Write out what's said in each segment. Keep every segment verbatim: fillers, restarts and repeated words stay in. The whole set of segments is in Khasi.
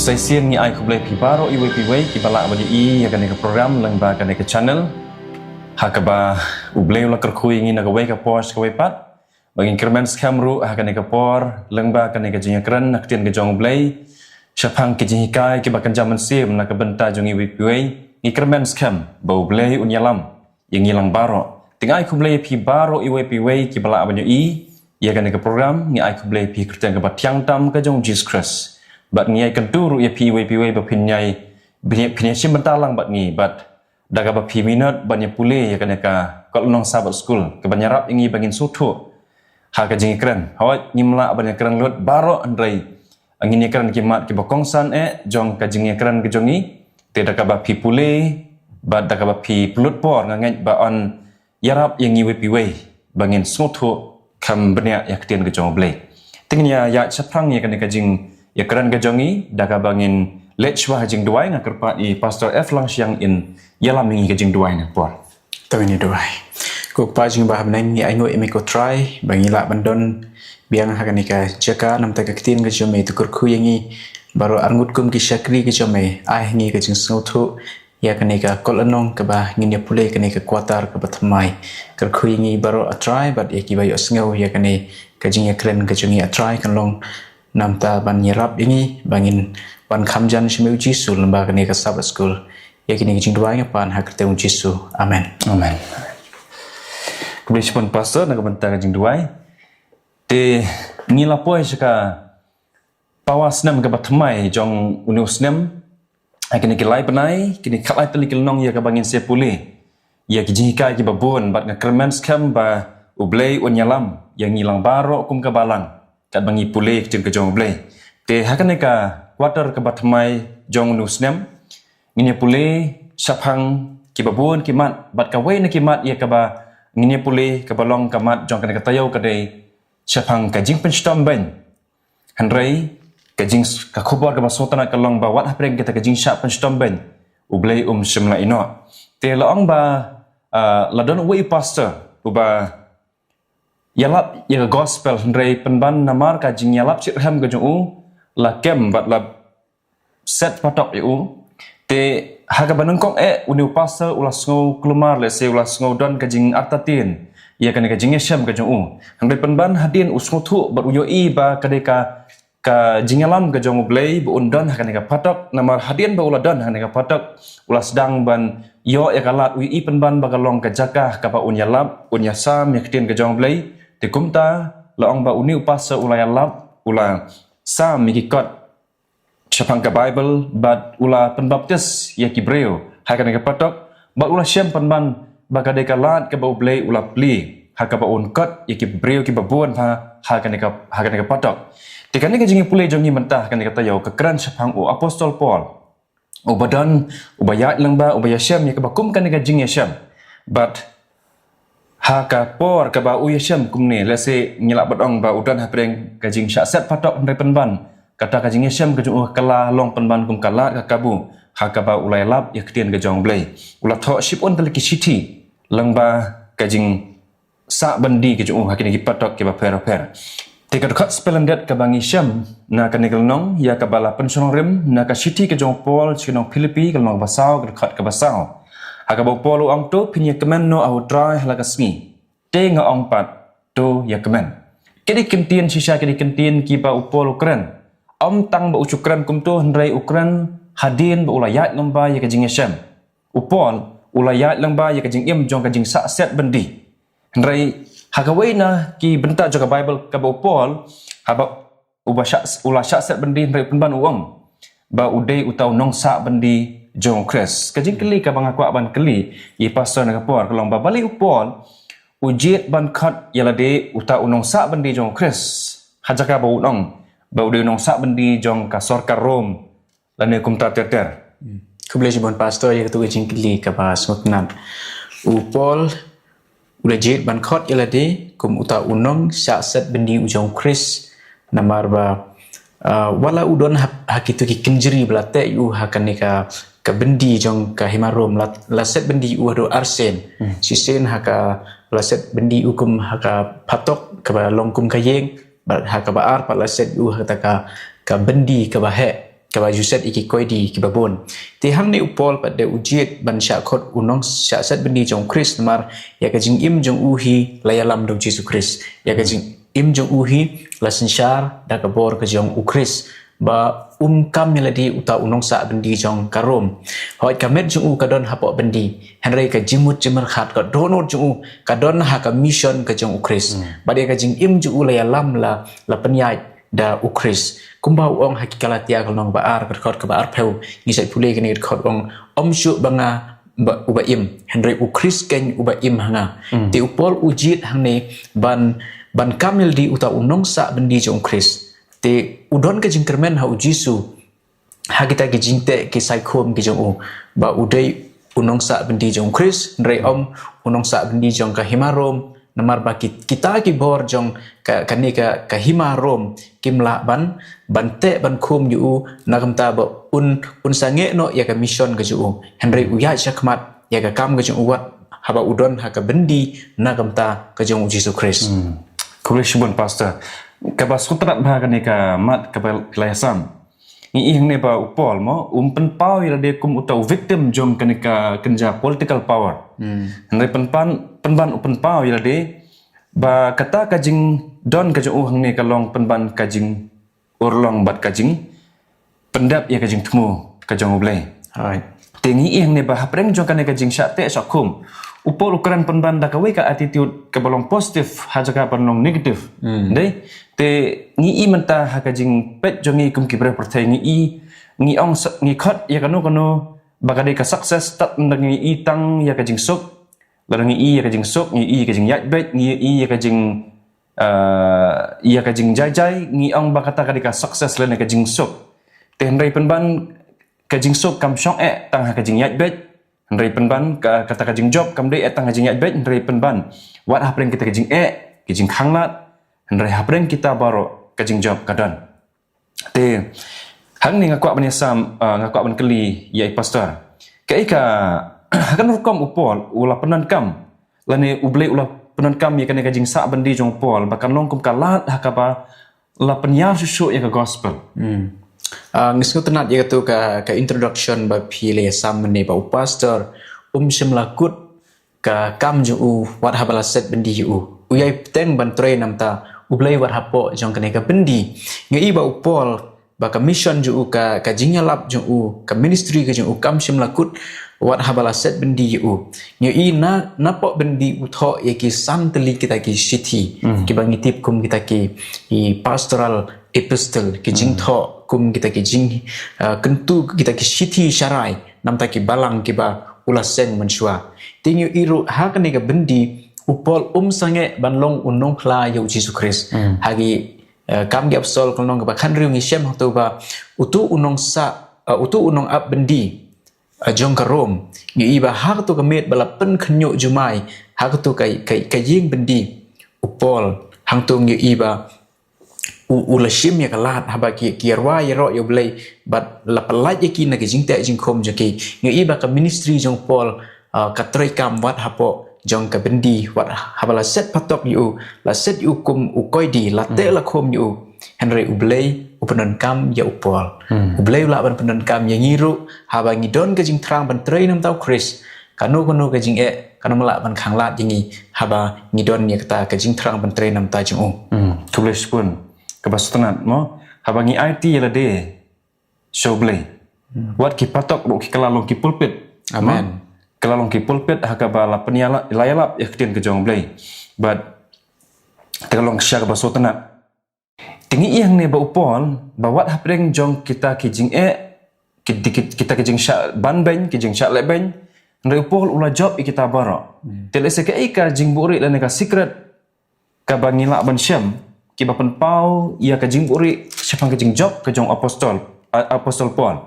Sa shisien ngi ai khublei phi baroh iwei pa iwei kiba lah ban ïohi ïa kane ka program lyngba kane ka channel. Ha kaba U Blei u la kyrkhu ïa ngi na kawei ka por sha kawei pat ba ngin kyrmen skhem ruh ha kane ka por lyngba kane ka jingïakren na ka ktien ka jong U Blei. Shaphang ki jinghikai kiba kynja mynsiem na ka bynta jong iwei pa iwei, ngi kyrmen skhem ba U Blei un ïalam ïa ngi lang baroh. Te ngi ai khublei ïa phi baroh iwei pa iwei kiba lah ban ïohi ïa kane ka program. Ngi ai khublei ïa phi ha ka kyrteng kaba thiang tam ka jong U Jisu Khrist. Bad ngi ai kyntu ruh ïa phi iwei pa iwei ba phin ïai, phin ïai, phin ïai shim bynta lang bad ngi, bad da kaba phi minot ban ïa pule ïa kane ka kot lynnong Sabbath School kaban ïarap ïa ngi ba ngin sngewthuh ha ka jingïakren. Hooid, ngim lah ban ïakren lut baroh, hynrei ngin ïakren ki mat kiba kongsan eh jong ka jingïakren ka jong ngi. Te da kaba phi pule bad da kaba phi pynlut por, nga ngeit ba yn ïarap ïa ngi iwei pa iwei ba ngin sngewthuh kham bniah ïa ka ktien ka jong U Blei. Te ngin ïa ïaid shaphrang ïa kane ka jingïakren ka jong ngi da kaba ngin leit shuwa ha jingduwai. Nga kyrpad ïa i Pastor F Langshiang in ïalam ïa ngi ka jingduwai na ka por. To ngin ïa duwai. Ko Kpa jong ngi ba ha bneng, ngi ainguh ïa me ko Trai ba ngi lah ban don biang ha kane ka jaka namar ka ktien ka jong me. To kyrkhu ïa ngi baroh arngut kum ki shakri ka jong me, ai ha ngi ka jingsngewthuh ïa kane ka kot lynnong kaba ngin ïa pule, kane ka quarter kaba thymmai. Kyrkhu ïa ngi baroh, A Trai, bad ïa kiba ïohsngew ïa kane ka jingïakren ka jong ngi, A Trai, kan long namar ban ïarap ïa ngi ba ngin wan kham jan sha me U Jisu lyngba kane ka Sabbath School. Ïa kine ki jingduwai nga pan ha ka kyrteng U Jisu. Amen. Amen. Khublei shibun Pastor na ka bynta ka jingduwai. Te ngi la poi sha ka pawa snem kaba thymmai jong une u snem. Ha kine ki lai bnai, kine ki khatlai tylli ki lynnong ïa kaba ngin sa pule ïa ki jinghikai kiba bun, bad nga kyrmen skhem ba U Blei un ïalam ïa ngi lang baroh kum ka balang katba ngi pule ïa ka ktien ka jong U Blei. Te ha kane ka quarter kaba thymmai jong une u snem, ngin ïa pule shaphang kiba bun ki mat, bad kawei na ki mat ïa kaba ngin ïa pule kaba long ka mat jong kane ka taïew ka dei shaphang ka jingpynshitom beiñ. Hynrei ka jing, ka khubor kaba sngewtynnat ka long ba wat hapdeng kata ka jingshah pynshitom beiñ, U Blei um shym la ïehnoh. Te la ong ba, ah, la don uwei u pastor uba ïalap ïa ka gospel, hynrei pynban namar ka jingïalap shitrhem ka jong u la kem bad la set patok ïa u. Te ha kaba nyngkong eh une u pastor u la sngew kulmar, lehse u la sngew don ka jingartatien ïa kane ka jingïashem ka jong u. Hynrei pynban hadien u sngewthuh bad u ïohi ba ka dei ka, ka jingïalam ka jong U Blei ba un don ha kane ka patok, namar hadien ba u la don ha kane ka patok u la sdang ban ïoh ïa ka lad, u ïohi pynban ba ka long ka jaka kaba un ïalap, un ïasam ïa ka ktien ka jong U Blei. Te kumta la ong ba une u pastor u la ïalap, u la sam ïa ki kot shaphang ka Baibl, bad u la pynbaptis ïa ki briew ha kane ka patok, bad u la shem pynban ba ka dei ka lad kaba U Blei u la plie ha kaba un kot ïa ki briew kiba bun ha, ha kane ka, ha kane ka patok. Te kane ka jingïapule jong ngi mynta ha kane ka taïew ka kren shaphang u apostol Paul, uba don, uba ïaid lyngba, uba ïashem ïa kaba kum kane ka jingïashem. Bad ha ka por kaba u ïashem kumne, lehse ngi lah ban ong ba u don hapdeng ka jingshah set patok, hynrei pynban kata ka jingïashem ka jong u ka la long pynban kum ka lad ka kabu ha kaba u la ïalap ïa ka ktien ka jong U Blei. U la thoh shibun tylli ki shithi lyngba ka jingsah byndi ka jong u ha kine ki patok kiba pher bapher. Te ka dkhot spelling date kaba ngi shem na kane ka lynnong ïa kaba la pynshong rim na ka shithi ka jong u Paul sha ki nong Philippi, ka lynnong kaba saw, ka dkhot kaba saw, ha kaba u Paul u ong, "To phin ïa kmen noh ha U Trai ha la ka sngi." Te nga ong pat, "To ïa kmen." Ki dei ki kyntien shisha, ki dei ki kyntien kiba u Paul u kren. Ym tang ba u shu kren kumto, hynrei u kren hadien ba u la ïaid lyngba ïa ka jingïashem. U Paul u la ïaid lyngba ïa ka jingim jong ka jingsah set byndi. Hynrei ha kawei na ki bynta jong ka Baibl kaba u Paul, haba uba shah, u la shah set byndi, hynrei pynban u ong ba u dei uta u nongsah byndi jong U Khrist. Ka jingkylli kaba nga kwah ban kylli ïa i pastor na ka por ka long ba balei u Paul u jied ban khot ïa lade uta u nongsah byndi jong U Khrist, ha jaka ba u ong ba u dei u nongsah byndi jong ka sorkar Rom lane kumta ter ter. Hmm. Khublei shibun pastor ïa katu ka jingkylli kaba sngewtynnat. U Paul u la jied ban khot ïa lade kum uta u nongsah set byndi u jong U Khrist, namar ba, ah, wat la u don ha, ha kitu ki kynjri ba la teh ïa u ha kane ka, ka byndi jong ka hima Rom, la, la set byndi ïa u haduh arsien. Hmm. Shisien ha ka, la set byndi ïa u kum ha ka patok kaba long kum ka ïing, bad ha kaba ar pat la set ïa u ha kata ka, ka byndi kaba heh. kaba ju set ïa ki koidi kiba bun. Te hangne u Paul pat de u jied ban shah khot u nongshah set byndi jong u Khrist namar ïa ka jingim jong u hi la ïalam da u Jisu Khrist. Ïa ka jingim jong u hi la synshar da ka bor ka jong u Khrist. Ba um kam ïa lade uta u nongsah byndi jong ka Rom. Hooid ka met jong u ka don hapoh byndi. Hynrei ka jingmut jingmyrkhat ka dohnud jong u ka don ha ka mission ka jong u Khrist. Bad ïa ka jingim jong u la ïalam la, la pynïaid da u Khrist. Kumba u ong ha ki Galatia ka lynnong ba ar ka dkhot kaba arphew, ngi sa pule kane ka dkhot, ong, ym shuh ba nga ba, uba im, hynrei u Khrist keiñ uba im ha nga. Te u Paul u jied hangne ban, ban kam ïa lade uta u nongsah byndi jong u Khrist. Te u don ka jingkyrmen ha u Jisu ha kita ki jingteh ki saikhum ki jong u, ba u dei u nongsah byndi jong u Khrist, hynrei ym u nongsah byndi jong ka hima Rom, namar ba ki, kita ki bor jong ka, kane ka, ka hima Rom kim lah ban, ban teh ban khum ïa u na ka bynta ba un, un sangeh noh ïa ka mission ka jong u. Hynrei u ïaid shakhmat ïa ka kam ka jong u wat haba u don ha ka byndi na ka bynta ka jong u Jisu Khrist. Khublei shibun Pastor. Kaba sngewtynnat bha kane ka mat kaba phi la ïasam. Ngi ïohi hangne ba u Paul mo, um pynpaw ïa lade kum uta u victim jong kane ka kynja political power. Hynrei pynban, pynban u pynpaw ïa lade ba kata ka jingdon ka jong u hangne ka long pynban ka jingurlong bad ka jingpyndep ïa ka jingthmu ka jong U Blei. Te ngi ïohi hangne ba hapdeng jong kane ka jingshah teh shah khum, u Paul u kren pynban da kawei ka attitude kaba long positive ha jaka ban long negative. Dei, te ngi ïohi mynta ha ka jingpeit jong ngi kum ki briew pyrthei ngi ïohi, ngi ong sa-, ngi khot ïa kano kano ba ka dei ka success, tad ynda ngi ïohi tang ïa ka jingsuk. Lada ngi ïohi ïa ka jingsuk, ngi ïohi ïa ka jingïaid beit, ngi ïohi ïa ka jing, ah, ïa ka jingjai jai, ngi ong ba kata ka dei ka success lane ka jingsuk. Te hynrei pynban ka jingsuk kam shong eh tang ha ka jingïaid beit. Hynrei pynban ka, kata ka jingjop kam dei eh tang ha jingïaid beit, hynrei pynban wat hapdeng kita ka jingeh, ka jingkhanglad, hynrei hapdeng kita baroh ka jingjop ka don. Te hangne nga kwah ban ïasam, ah, nga kwah ban kylli ïa i Pastor. Kaei ka, ha kano rukom u Paul u la pyndonkam lane U Blei u la pyndonkam ïa kane ka jingsah byndi jong u Paul ba kan long kum ka lad ha kaba la pynïar shuh shuh ïa ka gospel. Ah, nga sngewtynnat ïa kato ka, ka introduction ba phi la ïasam mynne ba u Pastor um shym la kut ka kam jong u wat haba la set byndi ïa u. U ïai bteng ban trei na ka bynta U Blei wat hapoh jong kane ka byndi. Ngi ïohi ba u Paul ba ka mission jong u, ka, ka jingïalap jong u, ka ministry ka jong u kam shym la kut wat haba la set byndi ïa u. Ngi ïohi na, napoh byndi u thoh ïa ki san tylli kita ki shithi kiba ngi tip kum kita ki, ki pastoral epistle, ki jingthoh kum kita ki jing, ah, kyntu, kita ki shithi sharai na ka bynta ki balang kiba u la seng mynshuwa. Te ngi ïohi ruh ha kane ka byndi u Paul um sangeh ban long u nongphla ïa u Jisu Khrist. Ha ki, eh, Kam ki Apostol ka lynnong kaba khathynriew ngi shem hato ba uto u nongsah, eh, uto u nongap byndi, eh, jong ka Rom. Ngi ïohi ba ha kato ka miet ba la pynkhynñiuh jumai ha kato ka, ka, ka ïing byndi, u Paul hangto ngi ïohi ba u, u la shim ïa ka lad haba ki, ki ïarwai ïaroh ïa U Blei bad la pyllait ïa ki na ki jingteh jingkhum jong ki. Ngi ïohi ba ka ministry jong u Paul, ah, ka treikam wat hapoh jong ka byndi, wat haba la set patok ïa u, la set ïa u kum u koidi, la teh la khum ïa u. Hynrei U Blei u pyndonkam ïa u Paul. U Blei u lah ban pyndonkam ïa ngi ruh haba ngi don ka jingthrang ban trei na ka bynta u Khrist. Kano kano ka jingeh kan ym lah ban khanglad ïa ngi haba ngi don ïa kata ka jingthrang ban trei na ka bynta jong u. Khublei shibun. Kaba sngewtynnat mo, haba ngi aiti ïa lade sha U Blei, wat ki patok ruh ki kylla long ki pulpit. Amen. Kylla long ki pulpit ha kaba la pynïalap, la ïalap ïa ka ktien ka jong U Blei. Bad te ka long shisha kaba sngewtynnat. Te ngi ïohi hangne ba u Paul, ba wat hapdeng jong kita ki jingeh, ki, ki, kita ki jingshah banbeiñ, ki jingshah lehbeiñ, hynrei u Paul u la jop ïa kita baroh. Te lehse kaei ka jingbuhrieh lane ka secret kaba ngi lah ban shem, kiba pynpaw ïa ka jingbuhrieh shaphang ka jingjop ka jong apostol, a-, apostol Paul.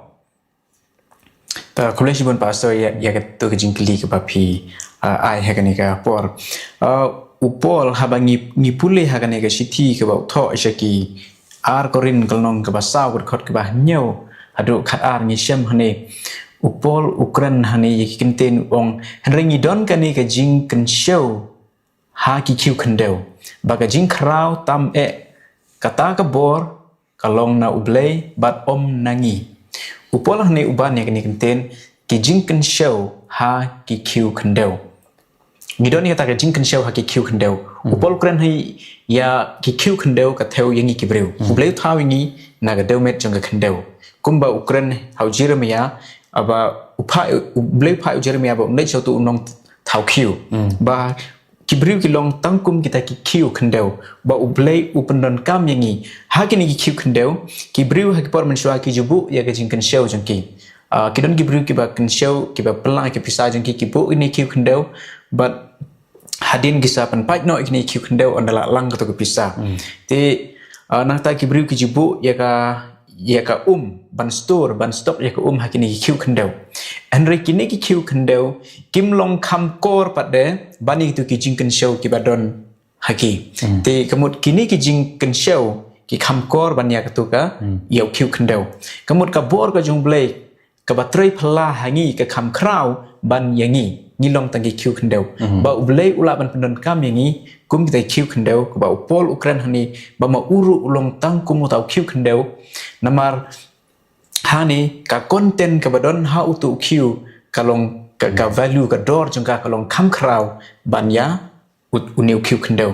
Ta, khublei shibun Pastor ïa, ïa kato ka jingkylli kaba phi, ah, ai ha kane ka por. Ah, u Paul, haba ngi, ngi pule ha kane ka shithi kaba u thoh sha ki Ar Korinth ka lynnong kaba saw ka dkhot kaba hynñiew haduh khatar ngi shem hangne. U Paul u kren hangne ïa ki kyntien u ong, hynrei ngi don kane ka jingkynshew ha ki khiew khyndew, ba ka jingkhraw tam eh kata ka bor ka long na U Blei bad ym na ngi. U Paul hangne u ban ïa kane ka kyntien ki jingkynshew ha ki khiew khyndew. Ngi don ïa kata ka jingkynshew ha ki khiew khyndew. U Paul u kren hi ïa ki khiew khyndew ka thew ïa ngi ki briew. U Blei u thaw ïa ngi na ka dewmet jong ka khyndew. Kumba u kren ha u Jeremiah, aba u phah, u Blei u phah u Jeremiah ba un leit sha uto u nongthaw khiew. Ba ki briew ki long tang kum kita ki khiew khyndew. Ba u Blei u pyndonkam ïa ngi ha kine ki khiew khyndew. Ki briew ha ki por mynshuwa ki ju buh ïa ka jingkynshew jong ki. Ah, ki don ki briew kiba kynshew, kiba pynlang ïa ki pisa jong ki, ki buh ïa kine ki khiew khyndew. Bad hadien ki sa pynpait noh ïa kine ki khiew khyndew, ynda la lang kato ka pisa. Te, ah, nangta ki briew ki ju buh ïa ka, ïa ka um ban store, ban stock ïa ka um ha kine ki khiew khyndew. Hynrei kine ki khiew khyndew kim long kham kor pat de ban ïa kito ki jingkynshew kiba don ha ki. Te ka mut kine ki jingkynshew ki kham kor ban ïa kato ka, ïa u khiew khyndew. Ka mut ka bor ka jong u Blei kaba trei phylla ha ngi ka kham khraw ban ïa ngi. Ngi long tang ki khiew khyndew. Ba u Blei u lah ban pyndonkam ïa ngi kum kita ki khiew khyndew, kaba u Paul u kren hangne ba ma u ruh u long tang kum uta u khiew khyndew. Namar hangne ka content kaba don ha uto u khiew ka long ka, ka value, ka dor jong ka ka long kham khraw ban ïa u, une u khiew khyndew.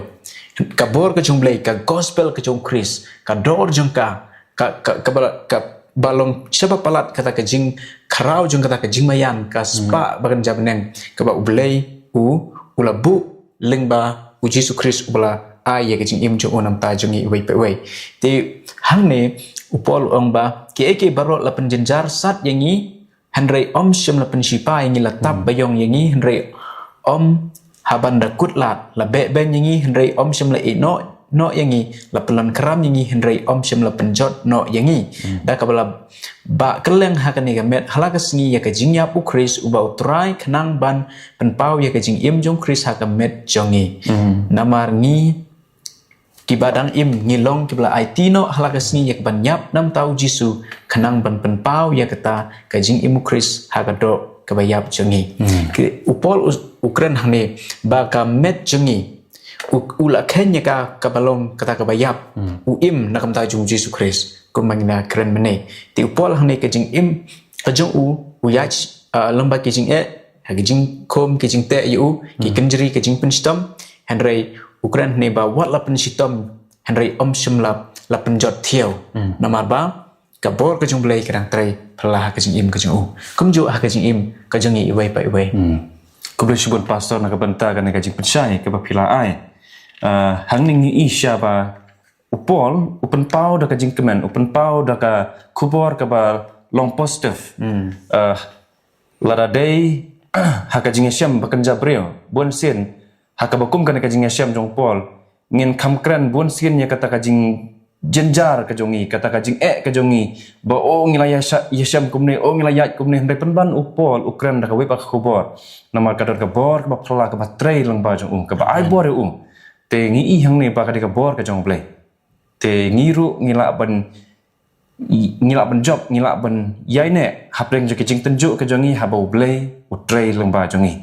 Ka bor ka jong u Blei, ka gospel ka jong u Khrist, ka dor jong ka, ka, ka, kaba, kaba long shaba palat kata ka jingkhraw jong kata ka jingmaïan, ka spah ba kynja bneng, kaba u Blei u, u la buh lyngba u Jisu Khrist uba la ai ïa ka jingim jong u na ka bynta jong ngi iwei pa iwei. Te hangne u Paul u ong ba kiei kiei baroh la pynjynjar sat ïa ngi, hynrei ym shym la pynshipa ïa ngi, la tap baïong ïa ngi, hynrei ym haba da kut lad, la beh beiñ ïa ngi, hynrei ym shym la ïeh noh, noh ïa ngi, la pynlong khram ïa ngi, hynrei ym shym la pynjot noh ïa ngi. Da kaba la bah kylleng ha kane ka met, ha la ka sngi ïa ka jingïap u Khrist uba u Trai, khnang ban pynpaw ïa ka jingim jong u Khrist ha ka met jong ngi. Namar ngi kiba dang im, ngi long kiba la aiti noh ha la ka sngi ïa ka ban ïap na ka bynta u Jisu, khnang ban pynpaw ïa kata ka jingim u Khrist ha ka doh kaba ïap jong ngi. Ki, u Paul u, u kren hangne ba ka met jong ngi, u, u la kheiñ ïa ka kaba long kata kaba ïap, u im na ka bynta jong u Jisu Khrist, kumba ngi la kren mynne. Te u Paul hangne ka jingim ka jong u, u ïaid, ah, lyngba ki jingeh, ha ki jingkhum, ki jingteh ïa u, ki kynjri, ki jingpynshitom, hynrei u kren hangne ba wat la pynshitom, hynrei ym shym la, la pynjot thiaw. Namar ba ka bor ka jong u Blei ka dang trei phylla ha ka jingim ka jong u. Kumjuh ha ka jingim ka jong ngi iwei pa iwei. Khublei shibun Pastor na ka bynta kane ka jingpynshai kaba phi la ai. Ah, hangne ngi i sha ba u Paul u pynpaw da ka jingkmen, u pynpaw da ka khubor kaba long positive. Ah, lada dei ha ka jingïashem ba kynja briew, bun sien ha kaba kum kane ka jingïashem jong u Paul, ngin kham kren bun sien ïa kata ka jingjynjar ka jong ngi, kata ka jingeh ka jong ngi, ba o ngi la ïasha-, ïashem kumne, o ngi la ïaid kumne, hynrei pynban u Paul u kren da kawei pat ka khubor. Namar ka don ka bor kaba phylla kaba trei lyngba jong u, kaba ai bor ïa u. Te ngi i hangne ba ka dei ka bor ka jong u Blei. Te ngi ruh ngi lah ban, ngi lah ban jop, ngi lah ban ïaineh hapdeng jong ka jingtynjuh ka jong ngi haba u Blei u trei lyngba jong ngi.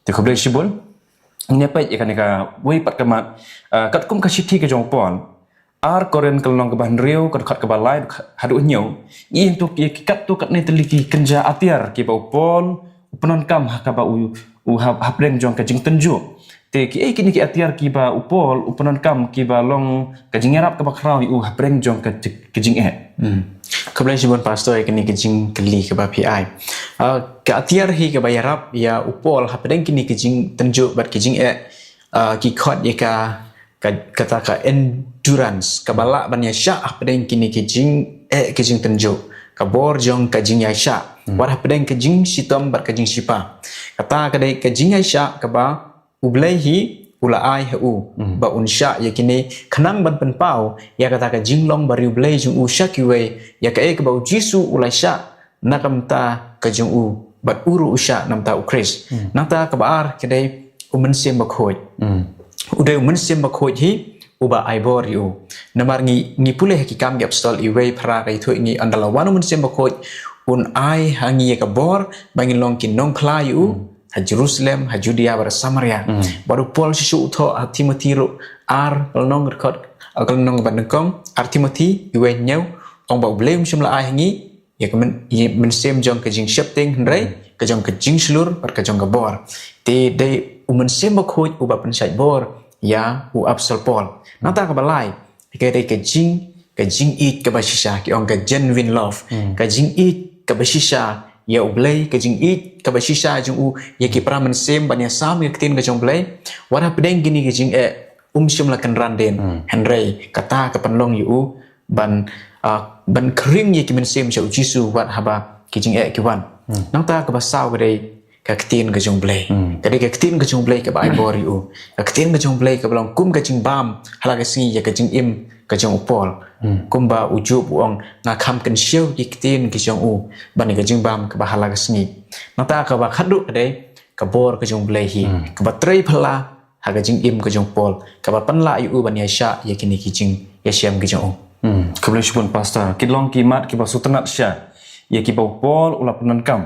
Te khublei shibun. Ngin ïa peit ïa kane kawei pat ka mat, ah, katkum ka shithi ka jong u Paul, Ar Korinth ka lynnong kaba hynriew, ka dkhot kaba lai haduh hynñiew. Ngi ïohi ïa ki katto katne tylli ki kynja atiar kiba u Paul u pyndonkam ha kaba u, u ha, hapdeng jong ka jingtynjuh. Te kiei kine ki atiar kiba u Paul u pyndonkam kiba long ka jingïarap kaba khraw ïa u hapdeng jong ka ji-, ka jingeh? Hmm. Khublei shibun Pastor ïa kine ki jingkylli kiba phi ai. Ah, ka atiar hi kaba ïarap ïa u Paul hapdeng kine ki jingtynjuh bad ki jingeh, ah, ki khot ïa ka, ka, kata ka endurance, kaba lah ban ïaishah hapdeng kine ki jingeh ki jingtynjuh. Ka bor jong ka jingïaishah. Hmm. Wat hapdeng ka jingshitom bad ka jingshipa. Kata ka dei ka jingïaishah kaba U Blei hi u la ai ha u, hmm, ba un shah ïa kine khnang ban pynpaw ïa kata ka jinglong bariewblei jong u sha kiwei, ïa kaei kaba U Jisu u la shah na ka bynta ka jong u, bad u ruh u shah na ka bynta U Khrist. Hmm. Nangta kaba ar ka dei U Mynsiem Bakhuid. Hmm. U dei U Mynsiem Bakhuid hi uba ai bor ïa u. Namar ngi, ngi pule ha Ki Kam ki Apostol iwei phra ka ïathuh ïa ngi, ynda la wan U Mynsiem Bakhuid un ai ha ngi ïa ka bor ba ngin long ki nongphla ïa u. Hmm. Ha Jerusalem, ha Judea bad ha Samaria. Hmm. Bad u Paul shisha u thoh ha Timothi ruh, ar ka lynnong, dkhot, ka lynnong ba nyngkong, ar Timothi, iwei hynñiew, ong ba U Blei um shym la ai ha ngi ïa ka myn-, ïa mynsiem jong ka jingsheptieng hynrei ka jong ka jingshlur bad ka jong ka bor. Te dei u Mynsiem Bakhuid uba pynshait bor ïa u Apostol Paul. Nangta kaba lai, ka dei ka jing, ka jingïeit kaba shisha, ki ong ka genuine love. Ka jingïeit kaba shisha ïa U Blei, ka jingïeit kaba shisha jong u ïa ki para mynsiem ban ïasam ïa ka ktien ka jong U Blei. Wat hapdeng kine ki jingeh um shym la kynran dien. Hynrei kata ka pynlong ïa u ban, ah, ban khring ïa ki mynsiem sha U Jisu wat haba ki jingeh ki wan. Nangta kaba saw ka dei ka ktien ka jong U Blei. Ka dei ka ktien ka jong U Blei kaba ai bor ïa u. Ka ktien ka jong U Blei kaba long kum ka jingbam ha la ka sngi ïa ka jingim ka jong u Paul. Kumba u Job u ong, nga kham kynshew ïa ki ktien ki jong u ban ïa ka jingbam kaba ha la ka sngi. Nangta kaba khatduh ka dei ka bor ka jong U Blei hi kaba trei phylla ha ka jingim ka jong u Paul, kaba pynlah ïa u ban ïaishah ïa kine ki jingïashem ki jong u. Hmm, khublei shibun Pastor. Ki long ki mat kiba sngewtynnat shisha ïa kiba u Paul u la pyndonkam.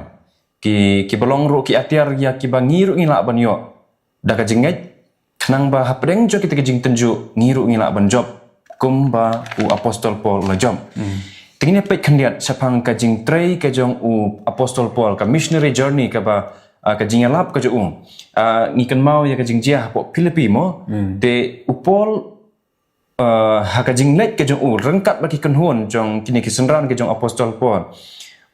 Ki, kiba long ruh ki atiar ïa kiba ngi ruh ngi lah ban ïoh da ka jingngeit, khnang ba hapdeng jong kita ki jingtynjuh ngi ruh ngi lah ban jop kumba u Apostol Paul u la jop. Te ngin ïa peit khyndiat shaphang ka jingtrei ka jong u Apostol Paul, ka missionary journey kaba, ah, ka jingïalap ka jong u. Ah, ngi kynmaw ïa ka jingjia hapoh Philippi mo. Te u Paul, ah, ha ka jingleit ka jong u ryngkat bad ki kynhun jong kine ki synran ka jong u Apostol Paul.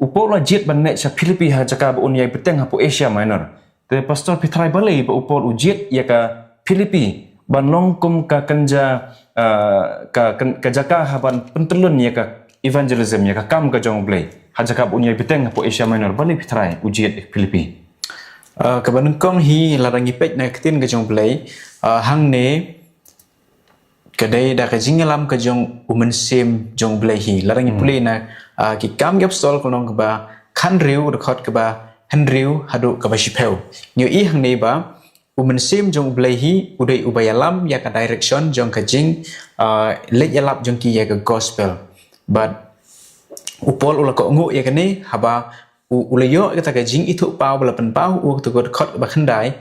U Paul u la jied ban leit sha Philippi ha jaka ba un ïai bteng hapoh Asia Minor. Te Pastor, phi tharai balei ba u Paul u jied ïa ka Philippi ban long kum ka kynja, ah, ka kyn-, ka jaka ha ban pyntyllun ïa ka evangelism, ïa ka kam ka jong U Blei ha jaka ba un ïai bteng hapoh Asia Minor? Balei phi tharai u jied ïa ka Philippi? Ah, kaba nyngkong hi, lada ngi peit na ka ktien ka jong U Blei, ah, hangne ka dei da ka jingïalam ka jong u Mynsiem jong U Blei hi. Lada ngi pule na, ah, Ki Kam ki Apostol ka lynnong kaba khathynriew, dkhot kaba hynriew haduh kaba shiphew, ngi ïohi hangne ba u Mynsiem jong U Blei hi u dei uba ïalam ïa ka direction jong ka jing, ah, leit ïalap jong ki ïa ka gospel. Bad u Paul u la kohnguh ïa kane haba u, u la ïoh kata ka jingithuhpaw ba la pynpaw u, kata ka dkhot ba khyndai,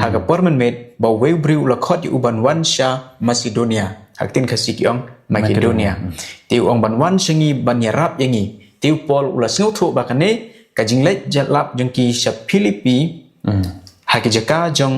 ha ka por mynmiet ba uwei u briew u la khot ïa u ban wan sha Macedonia. Ha ka ktien Khasi ki ong Makedonia. Te u ong ban wan sha ngi ban ïarap ïa ngi. Te u Paul u la sngewthuh ba kane ka jingleit ïalap jong ki sha Philippi, ha ki jaka jong,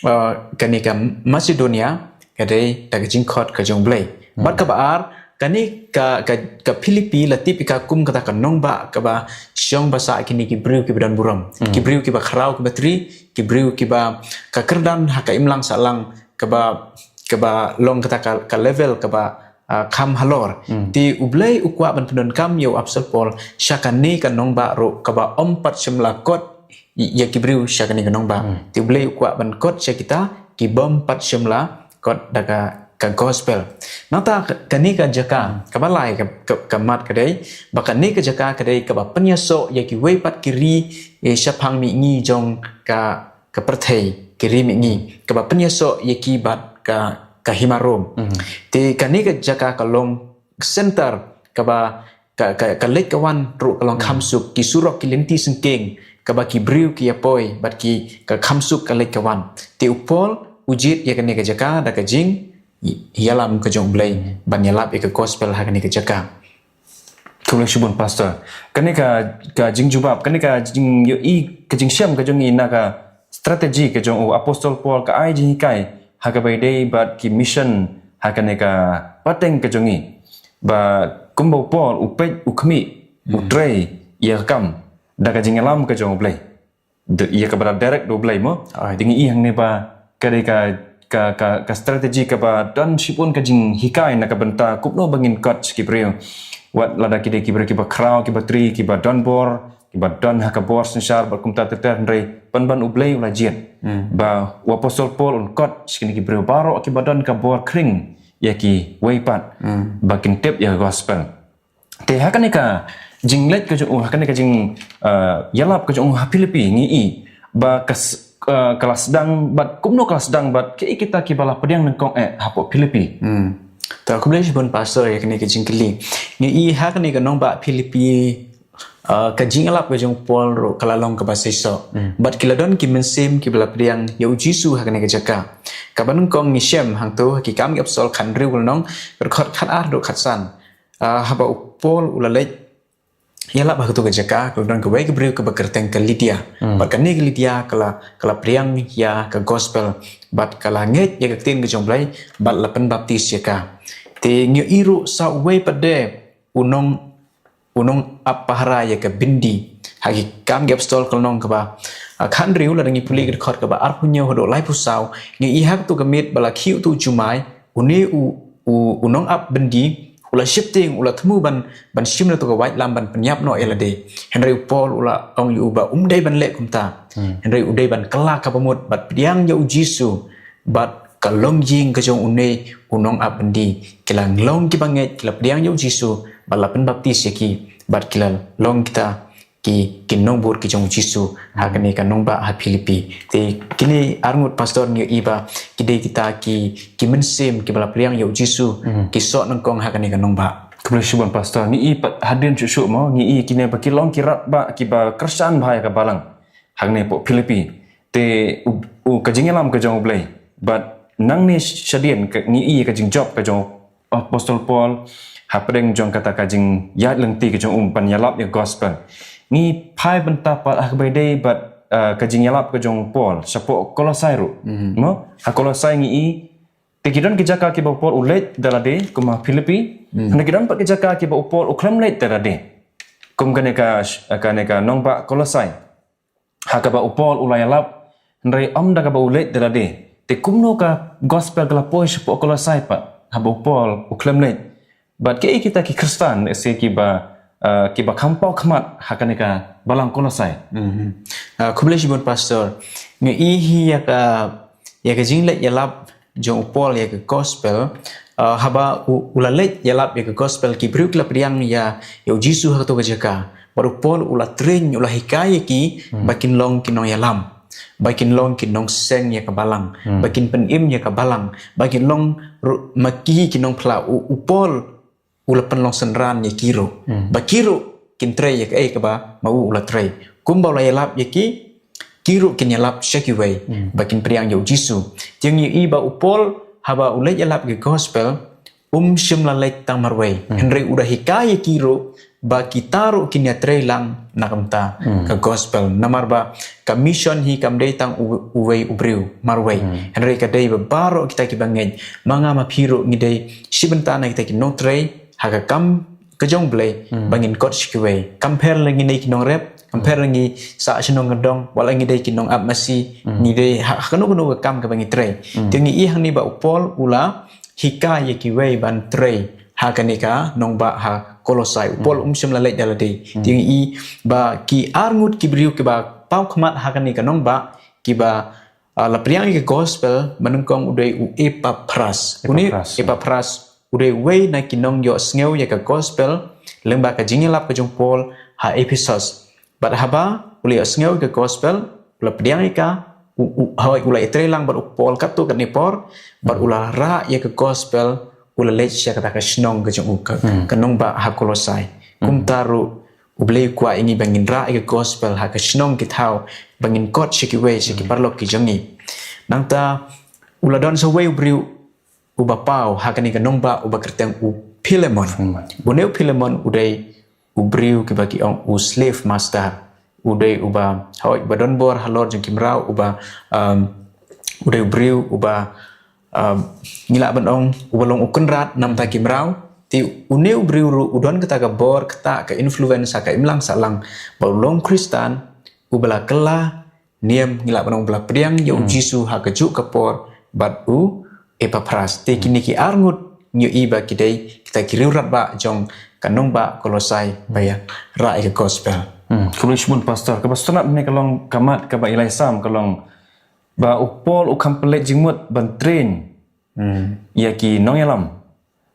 uh, kane ka Macedonia, ka dei da ka jingkhot ka jong U Blei. Bad kaba ar, kane ka, ka, ka Philippi la tip ïa ka kum kata ka nongbah kaba shong basa kine ki briew kiba don burom. Ki briew kiba khraw kiba tri, ki briew kiba ka kyrdan ha ka imlang sahlang kaba, kaba long kata ka, ka level kaba, ah, kham halor. Te U Blei u kwah ban pyndonkam ïa u Apostol Paul sha kane ka nongbah ruh kaba ym pat shym la kot ïa ki briew sha kane ka nongbah. Te U Blei u kwah ban kot sha kita kibym pat shym la kot da ka, ka gospel. Nangta ka, kane ka jaka, kaba lai ka, ka, ka mat ka dei ba kane ka jaka ka dei kaba pynïasoh ïa kiwei pat ki ri, eh, shaphang mihngi jong ka, ka pyrthei, ki ri mihngi, kaba pynïasoh ïa ki bad ka, ka hima Rom. Te kane ka jaka ka long center kaba ka, ka, ka leit ka wan ruh ka long kham suk, ki surok ki lynti syngkien, kaba ki briew ki ïa poi bad ki, ka kham suk ka leit ka wan. Te u Paul u jied ïa kane ka jaka da ka jingïalam ka jong U Blei ban ïalap ïa ka gospel ha kane ka jaka. Khublei shibun Pastor. Kane ka, ka jingjubab, kane ka jingïohi, ka jingshem ka jong ngi na ka strategy ka jong u Apostol Paul, ka ai jinghikai ha kaba ïadei bad ki mission ha kane ka pateng ka jong ngi. Ba kumba u Paul u peit, u khmih, u trei ïa ka kam da ka jingïalam ka jong U Blei. Ïa kaba direct da U Blei mo. Te ngi ïohi hangne ba ka dei ka, ka, ka, ka strategy kaba don shibun ka jinghikai na ka bynta kumno ba ngin kot sha ki briew. Wat lada ki dei ki briew kiba khraw, kiba tri, kiba don bor, kiba don ha ka bor synshar bad kumta ter ter, hynrei pynban U Blei u la jied ba u Apostol Paul un kot sha kine ki briew baroh kiba don ka bor khring ïa kiwei pat ba kin tip ïa ka gospel. Te ha kane ka jingleit ka jong u, ha kane ka jing, eh, ïalap ka jong u ha Philippi, ngi ïohi ba ka s-, eh, ka la sdang bad kumno ka la sdang bad kiei kita kiba la pdiang nyngkong eh hapoh Philippi. To khublei shibun Pastor ïa kane ka jingkylli. Ngi ïohi ha kane ka nongbah Philippi, eh, ka jingïalap ka jong u Paul ruh ka la long kaba seisoh. Bad ki la don ki mynsiem kiba la pdiang ïa u Jisu ha kane ka jaka. Kaba nyngkong ngi shem hangto ha Ki Kam ki Apostol khathynriew ka lynnong, ka dkhot khatar haduh khatsan. Ah, haba u Paul u la leit ïalap ha katu ka jaka, ka la don kawei ka briew kaba kyrteng ka Lydia. Bad kane ka Lydia ka la, ka la pdiang ïa ka gospel, bad ka la ngeit ïa ka ktien ka jong U Blei, bad la pynbaptis ïa ka. Te ngi ïohi ruh sa uwei pat de u nong, u nongap pahara ïa ka byndi. Ha Ki Kam ki Apostol ka lynnong kaba, ah, khathynriew, lada ngi pule ka dkhot kaba arphew hynñiew haduh laiphew saw, ngi ïohi ha katu ka miet ba la khih utu u jumai, une u, u, u nongap byndi, u la sheptieng, u la thmu ban, ban shim na katu ka waitlam ban pynïap noh ïa lade. Hynrei u Paul u la ong ïa u ba um dei ban leh kumta. Hynrei u dei ban kylla kaba mut bad pdiang ïa U Jisu, bad ka longïing ka jong une u nongap byndi, ki la long kiba ngeit, ki la pdiang ïa U Jisu, bad la pynbaptis ïa ki, bad ki la long kita ki, ki nongbud ki jong U Jisu ha kane ka nongbah ha Philippi. Te kine arngut, Pastor, ngi ïohi ba ki dei kita ki, ki mynsiem kiba la pdiang ïa U Jisu, ki soh nyngkong ha kane ka nongbah. Khublei shibun, Pastor. Ngi ïohi pat hadien shuh shuh mo, ngi ïohi kine ba ki long ki radbah kiba kyrshan bha ïa ka balang hangne hapoh Philippi. Te u, u ka jingïalam ka jong U Blei. Bad nangne shadien ka, ngi ïohi ka jingjop ka jong Apostol Paul hapdeng jong kata ka jingïaid lynti ka jong u ban ïalap ïa ka gospel. Ngi phai bynta pat ha kaba ïadei bad, eh, ka jingïalap ka jong u Paul shapoh Kolosai ruh. Mo, ha Kolosai ngi ïohi, te ki don ki jaka kiba u Paul u leit da lade kum ha Philippi. Hynrei ki don pat ki jaka kiba u Paul u khlem leit da lade, kum kane ka, kane ka nongbah Kolosai, ha kaba u Paul u la ïalap, hynrei ym da kaba u leit da lade. Te kumno ka gospel ka la poi shapoh Kolosai pat haba u Paul u khlem leit? Bad kiei kita ki Khristan, lehse kiba, eh, kiba kham paw khmat ha kane ka balang Kolosai? Mhm. Ah, khublei shibun, Pastor. Ngi ïohi ïa ka, ïa ka jingleit ïalap jong u Paul ïa ka gospel, ah, haba u, u la leit ïalap ïa ka gospel, ki briew ki la pdiang ïa, ïa U Jisu ha katu ka jaka. Bad u Paul u la train, u la hikai ïa ki ba kin long ki nongïalam, ba kin long ki nongseng ïa ka balang, ba kin pynim ïa ka balang, ba kin long ruh ma ki ki nongphla. U, u Paul u la pynlong synran ïa ki ruh, ba ki ruh kin trei ïa kaei kaba ma u u la trei. Kumba u la ïalap ïa ki, ki ruh kin ïalap sha kiwei ba kin pdiang ïa U Jisu. Te ngi ïohi ba u Paul haba u leit ïalap ïa ka gospel, um shym la leit tang marwei. Hynrei u da hikai ïa ki ruh ba kita ruh kin ïatrei lang na ka bynta ka gospel. Namar ba ka mission hi kam dei tang u, uwei u briew marwei. Hynrei ka dei ba baroh kita kiba ngeit. Ma nga ma phi ruh ngi dei shi bynta na kita ki nongtrei ha ka kam ka jong U Blei, ba ngin kot sha kiwei. Kam pher lada ngi dei ki nongrep, kam pher lada ngi sah shnong ka dong, wat la ngi dei ki nongap masi, ngi dei ha, ha kano kano ka kam kaba ngi trei. Te ngi ïohi hangne ba u Paul u la hikai ïa kiwei ban trei ha kane ka nongbah ha Kolosai. U Paul um shym la leit da lade. Te ngi ïohi ba ki arngut ki briew kiba paw khmat ha kane ka nongbah, kiba, ah, la pdiang ïa ka gospel, ba nyngkong u dei u Epaphras. Une Epaphras, Epaphras u dei uwei na ki nongïohsngew ïa ka gospel lyngba ka jingïalap ka jong u Paul ha Ephesus. Bad haba u la ïohsngew ïa ka gospel, u la pdiang ïa ka, u, u, hooid, u la ïatrei lang bad u Paul katto katne por, bad u la rah ïa ka gospel, u la leit sha kata ka shnong ka jong u, ka, ka nongbah ha Kolosai. Kumta ruh U Blei u kwah ïa ngi ba ngin rah ïa ka gospel ha ka shnong ki thaw, ba ngin kot sha kiwei, sha ki paralok ki jong ngi. Nangta u la don sa uwei u briew uba paw ha kane ka nongbah, uba kyrteng u Philemon. Une u Philemon u dei u briew kiba ki ong u slave master. U dei uba, hooid, uba don bor halor jong ki mraw, uba, um, u dei u briew uba, um, ngi lah ban ong uba long u kynrad na ka bynta ki mraw. Te une u briew ruh u don kata ka bor, kata ka influence ha ka imlang sahlang, ba u long Khristan uba la kylla niam, ngi lah ban ong uba la pdiang ïa U Jisu ha kajuh ka por bad u Epaphras. Te kine ki arngut ngi ïohi ba ki dei kita ki riewradbah jong ka nongbah Kolosai ba ïa rah ïa ka gospel. Khublei shibun, Pastor. Kaba sngewtynnat hangne ka long ka mat kaba i la ïasam, ka long ba u Paul u kham pynleit jingmut ban train ïa ki nongïalam.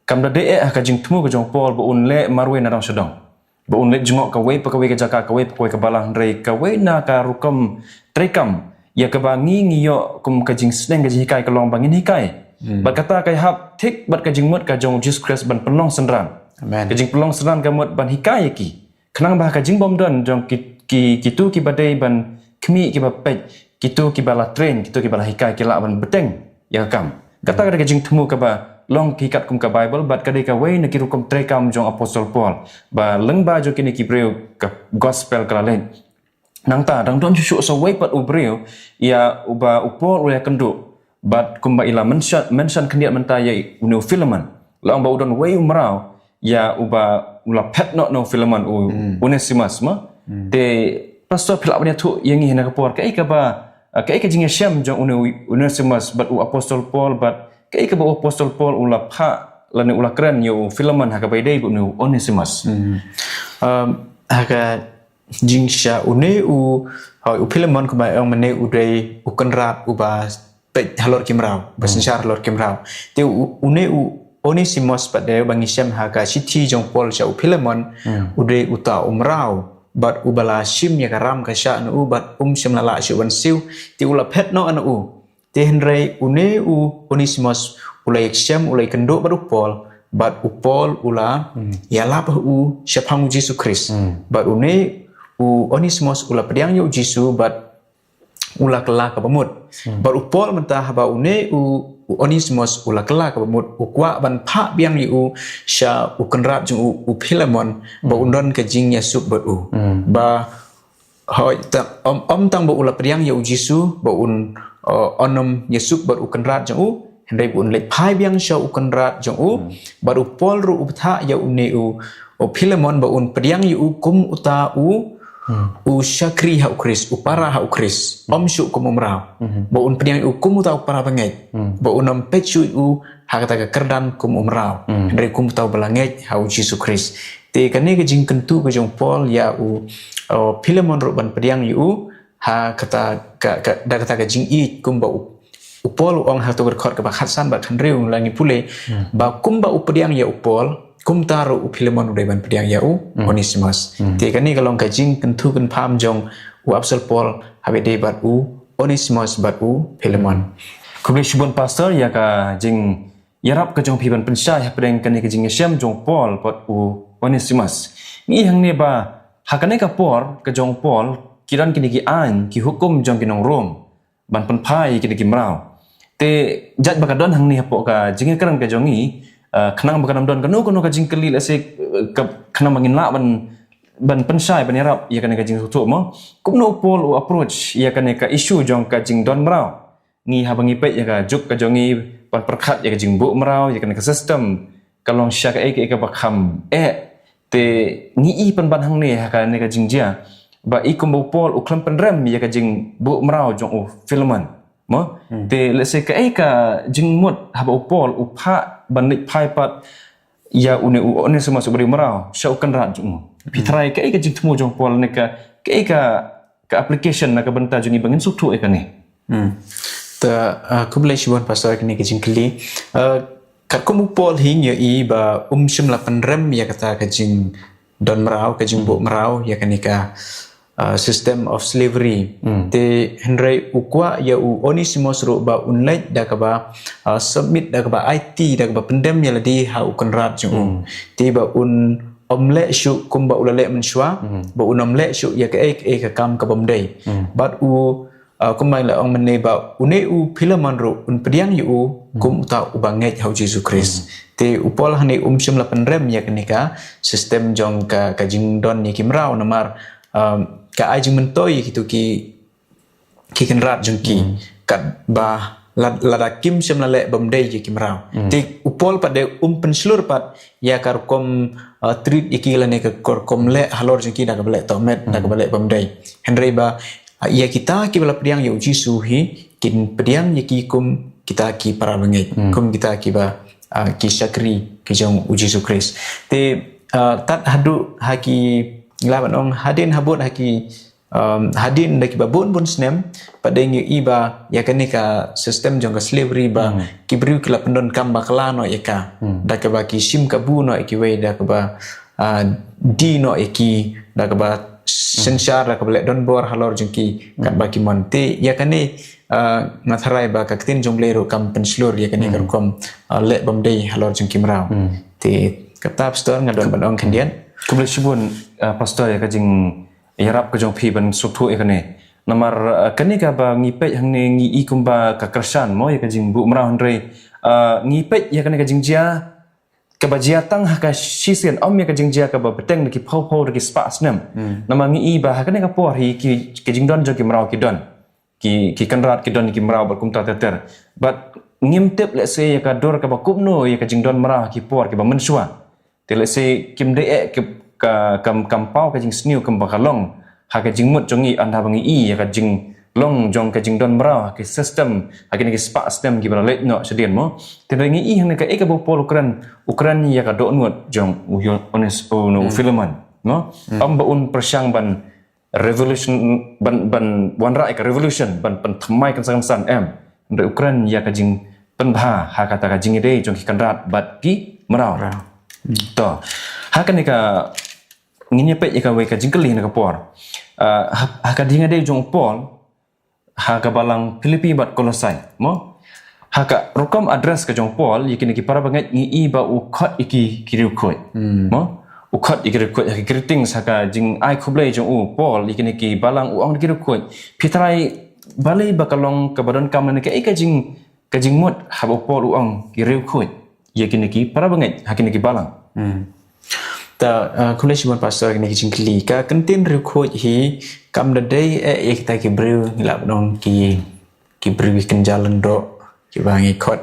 Kam da dei eh ha ka jingthmu ka jong u Paul ba un leh marwei na dong sha dong, ba un leit jngoh kawei pa kawei ka jaka, kawei pa kawei ka balang, hynrei kawei na ka rukom treikam ïa kaba ngi, ngi ïoh kum ka jingsneng, ka jinghikai ka long ba ngin hikai. Bad kata ka ïahap thik bad ka jingmut ka jong u Jisu Khrist ban pynlong synran. Amen. Ka jingpynlong synran ka mut ban hikai ïa ki, khnang ba ka jingbymdon jong ki, ki, kito kiba dei ban khmih, kiba peit, kito kiba la train, kito kiba la hikai, ki lah ban bteng ïa ka kam. Kata ka dei ka jingthmu kaba long ki katkum ka Bible, bad ka dei kawei na ki rukom treikam jong Apostol Paul. Ba lyngba jong kine ki briew ka gospel ka la leit. Nangta, dang don shuh shuh sa wei pat u briew, ïa uba u Paul u ïakynduh. Bad kumba i la mention, mention khyndiat mynta ïa une u Philemon. La ong ba u don wei u mraw, ïa uba u la phet noh na u Philemon u Onesimus mo. Te Pastor phi lah ban ïathuh ïa ngi ha kane ka por, kaei kaba, ah, kaei ka jingïashem jong une u Onesimus bad u Apostol Paul bad kaei kaba u Apostol Paul u la phah lane u la kren ïa u Philemon ha kaba ïadei bad une u Onesimus. Um, ha ka jingshah une u, hooid, u Philemon kumba ong mynne u dei u kynrad uba peit halor ki mraw, ba synshar halor ki mraw. Te u, une u Onesimus pat de ba ngi shem ha ka shithi jong Paul sha u Philemon, u dei uta u mraw, bad uba la shim ïa ka ram ka shah na u, bad um shym la lah shuh ban siew, te u la phet noh na u. Te hynrei une u Onesimus u la ïashem, u la ïakynduh bad u Paul, bad u Paul u la ïalap ha u shaphang u Jisu Khrist. Bad une u Onesimus u la pdiang ïa u Jisu, bad u la kylla kaba mut. Bad u Paul mynta haba une u, u Onesimus u la kylla kaba mut, u kwah ban phah biang ïa u sha u kynrad jong u, u Philemon, ba un don ka jingïasuk bad u. Ba hooid, ta, ym, ym tang ba u la pdiang ïa u Jisu, ba un, uh, un ym ïasuk bad u kynrad jong u, hynrei ba un leit phai biang sha u kynrad jong u, bad u Paul ruh u bthah ïa une u, u Philemon ba un pdiang ïa u kum uta u, u shakri ha u Khrist, u para ha u Khrist. Ym shuh kum u mraw. Ba un pdiang ïa u kum uta u para bangeit. Ba un ym peit shuh ïa u ha kata ka kyrdan kum u mraw. Hynrei kum uta uba la ngeit ha u Jisu Khrist. Te kane ka jingkyntu ka jong Paul ïa u, uh, Philemon ruh ban pdiang ïa u, ha kata ka, ka, da kata ka jingïeit kumba u, u Paul u ong ha kato ka dkhot kaba khatsan bad khathynriew la ngi pule, ba kumba u pdiang ïa u Paul, kumta ruh u Philemon u dei ban pdiang ïa u Onesimus. Te kane ka long ka jingkyntu kynpham jong u Apostol Paul, haba ïadei bad u Onesimus bad u Philemon. Khublei shibun Pastor, ïa ka jing ïarap ka jong phi ban pynshai hapdeng kane ka jingïashem jong Paul bad u Onesimus. Ngi hangne ba, ha kane ka por ka jong Paul, ki don kine ki aiñ, ki hukum jong ki nong Rom, ban pynphai kine ki mraw. Te, jait ba ka don hangne hapoh ka jingïakren ka jong ngi, eh, khnang ba kan ym don kano kano ka jingkylli lehse, eh, ka, khnang ba ngin lah ban, ban pynshai, ban ïarap, ïa kane ka jingsngewthuh mo. Kumno u Paul u approach, ïa kane ka issue jong ka jingdon mraw. Ngi haba ngi peit ïa ka juk ka jong ngi ban pyrkhat ïa ka jingbuh mraw, ïa kane ka system, ka long sha kaei kaei kaba kham eh. Te ngi i pynban hangne ha kane ka jingjia. Ba i kumba u Paul u khlem pynrem ïa ka jingbuh mraw jong u Philemon. Mo? Te lehse kaei ka jingmut haba u Paul u phah ban leit phai pat ïa une u Onesimus uba dei u mraw sha u kynrad jong u. Phi tharai kaei ka jingthmu jong Paul ne ka, kaei ka ka application na ka bynta jong ngi ba ngin sngewthuh ïa kane. Hmm. Ta, ah, khublei shibun Pastor kane ka jingkylli. Ah, katkum u Paul hi ngi ïohi ba um shym la pynrem ïa kata ka jingdon mraw, ka jingbuh mraw ïa kane ka, ah, system of slavery. Te hynrei u kwah ïa u Onesimus ruh ba un leit da kaba, ah, submit da kaba aiti da kaba pyndem ïa lade ha u kynrad jong u. Te ba un ym leh shuh kumba u la leh mynshuwa, ba un ym leh shuh ïa kaei kaei ka kam kabym dei. Bad u, ah, kumba la ong mynne ba une u Philemon ruh un pdiang ïa u kum uta uba ngeit ha u Jisu Khrist. Te u Paul hangne um shym la pynrem ïa kane ka system jong ka, ka jingdon ïa ki mraw namar, um, ka ai jingmyntoi ïa kito ki ki kynrad jong ki. Katba la, lada kim shym la leh bymdei ïa ki mraw. Te u Paul pat de um pynshlur pat ïa ka rukom, uh, treat ïa ki lane ka rukom leh halor jong ki da kaba leh tohmet, da kaba leh bymdei. Hynrei ba, uh, ïa kita kiba la pdiang ïa u Jisu hi, kin pdiang ïa ki kum kita ki para bangeit, kum kita kiba, uh, ki shakri ki jong u Jisu Khrist. Te, uh, tad haduh ha ki, ngi lah ban ong hadien habud ha ki Um, hadien da kiba bun bun snem, pat de ngi ïohi ba ïa kane ka system jong ka slavery ba ki briew ki la pyndonkam bakla noh ïa ka. Da kaba ki shim kabu noh ïa kiwei, da kaba, ah, die noh ïa ki, da kaba synshar, da kaba leh donbor halor jong ki katba ki mon. Te ïa kane, ah, nga tharai ba ka ktien jong Blei ruh kam pynshlur ïa kane ka rukom, ah, leh bymdei halor jong ki mraw. Te kata Pastor nga don ban ong khyndiat. Khublei shibun, ah, Pastor, ïa ka jing ïarap ka jong phi ban sngewthuh ïa kane. Namar, uh, kane kaba ngi peit hangne ngi i kumba ka kyrshan mo ïa ka jingbuh mraw, hynrei, uh, ngi peit ïa kane ka jingjia kaba jia tang ha ka shisien, ym ïa ka jingjia kaba bteng da ki phew phew da ki spah snem. Namar ngi i ba ha kane ka por hi ki, ki jingdon jong ki mraw ki don, ki, ki kynrad ki don ki mraw bad kumta ter ter. Bad ngim tip lehse ïa ka dur kaba kumno ïa ka jingdon mraw ha ki por kiba mynshuwa. Te lehse kim dei eh ki, ka, kam, kam paw ka jingsniew kumba ka long ha ka jingmut jong ngi, ynda ba ngi i ïa ka jinglong jong ka jingdon mraw ha ki system, ha kine ki spah snem kiba la leit noh shadien mo. Te ngi i hangne kaei kaba u Paul u kren, u kren ïa ka dohnud jong u Yo-, Ones-, u, u Philemon mo. Ym ba un pyrshang ban revolution, ban, ban wanrah ïa ka revolution, ban pynthymmai kynsan kynsan, em. Hynrei u kren ïa ka jingpynbha ha kata ka jingïadei jong ki kynrad bad ki mraw. To, ha kane ka, ngin ïa peit ïa kawei ka jingkylli na ka por. Uh, ha, ha ka jingïadei jong u Paul ha ka balang Philippi bad Kolosai mo. Ha ka rukom address ka jong u Paul ïa kine ki para bangeit ngi i ba u khot ïa ki, ki riewkhuid mo. U khot ïa ki riewkhuid, ha ka greetings, ha ka jingai khublei jong u Paul ïa kine ki balang u ong ïa ki riewkhuid. Phi tharai balei ba ka long kaba donkam ne kaei ka jing, ka jingmut haba u Paul u ong ki riewkhuid ïa kine ki para bangeit ha kine ki balang? Ta, uh, khublei shibun pastor kine ki jingkylli. Ka kyntien riewkhuid hi kam da dei eh ïa kita ki briew, ngi lah ban ong ki, ki briew ki kynja lyngdoh, kiba ngi khot,